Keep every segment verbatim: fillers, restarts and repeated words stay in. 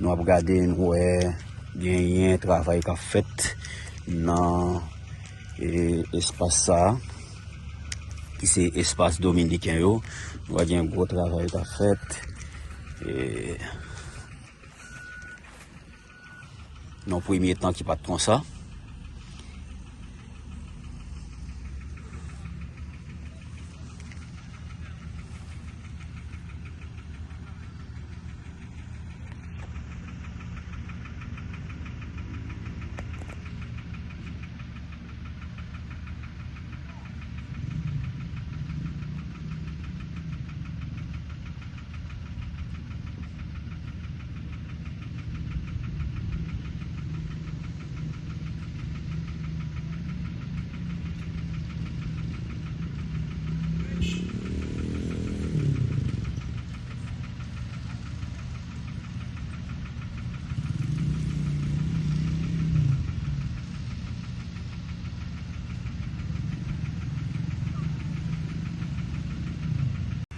Nou ap gade, nou wè genyen travay k ap fèt nan, e, espas sa a, ki se espas dominiken yo. Nou wè gen gwo travay k ap fèt. E, nan premye tan ki pa t konsa.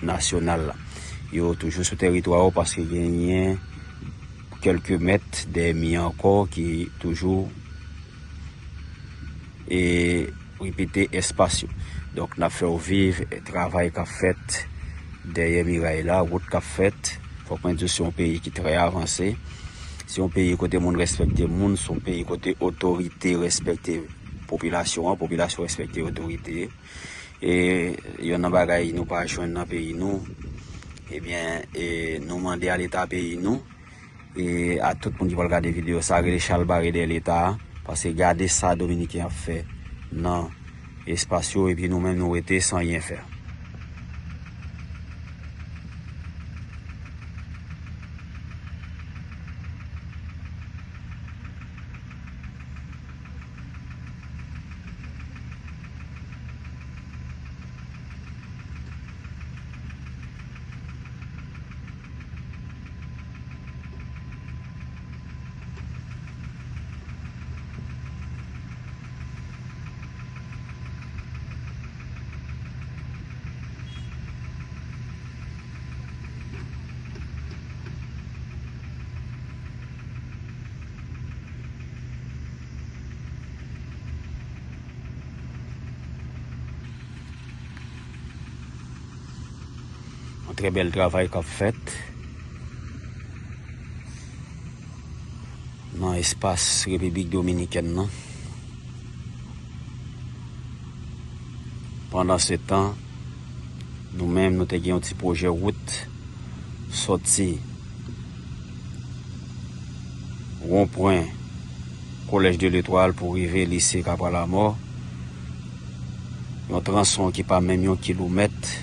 Nasyonal la. Yo toujou sou teritwa yo paske genyen kèlke mèt de mi ankò ki toujou e repete espas yo. Donk, n ap fè w viv travay k ap fèt dèyè miray la, wout k ap fèt. Fòk mwen di w, se yon peyi ki trè avanse. Se yon peyi kote moun respekte moun, se yon peyi kote otorite respekte popilasyon an, popilasyon respekte otorite. E yonn nan bagay nou pa jwenn nan peyi nou, ebyen, e nou mande a Leta peyi nou, e a tout moun ki pral gade videyo sa, rele chalbare dèyè Leta a, paske gade sa Dominiken ap fè nan espas yo, epi nou menm nou rete san anyen fè. Yon trè bèl travay k ap fèt nan espas Repiblik Dominikèn nan. Pandansetan, nou menm, nou te gen yon ti pwojè wout sòti wonpwen Collège de l'Étoile pou rive lise Kapwa Lamò. Yon tronson ki pa menm yon kilomèt.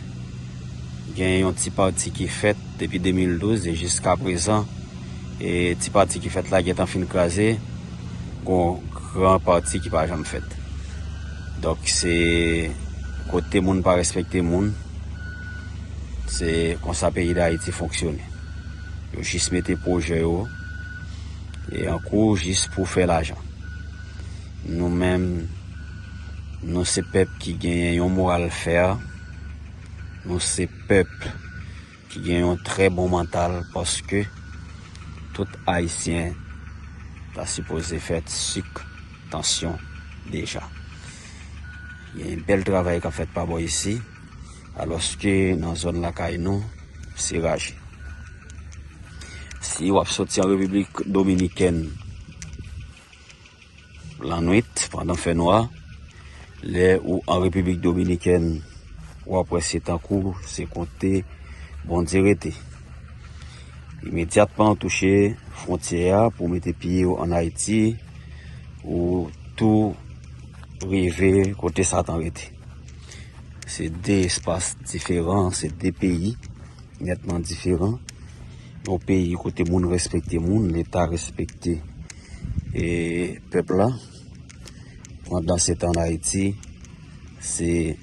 Gen yon ti pati ki fèt depi de mil douz e jiska prezan, e ti pati ki fèt la gentan fin kraze. Gon gran pati ki pa janm fèt. Donk, se kote moun pa respekte moun. Se konsa peyi Dayiti fonksyone. Yo jis mete pwojè yo e an kou jis pou fè lajan. Nou menm, nou se pèp ki genyen yon moral fè. Nou se pèp ki gen yon trè bon mantal, paske tout Ayisyen ta sipoze fè sik tansyon deja. Gen bèl travay k ap fèt pa bò isi, alòske nan zòn lakay nou, se raje. Si w ap soti an Repiblik Dominikèn, lannwit, pandan fènwa, lè ou an Repiblik Dominikèn, w ap wè se tankou se kote Bondye rete. Imedyatman w touche fwontyè a pou w mete pye w ann Ayiti, ou tou rive kote Satan rete. Se de espas diferan, se de peyi nètman diferan. Yon peyi kote moun respekte moun, Leta respekte, e, pèp la. Pandansetan, ann Ayiti, se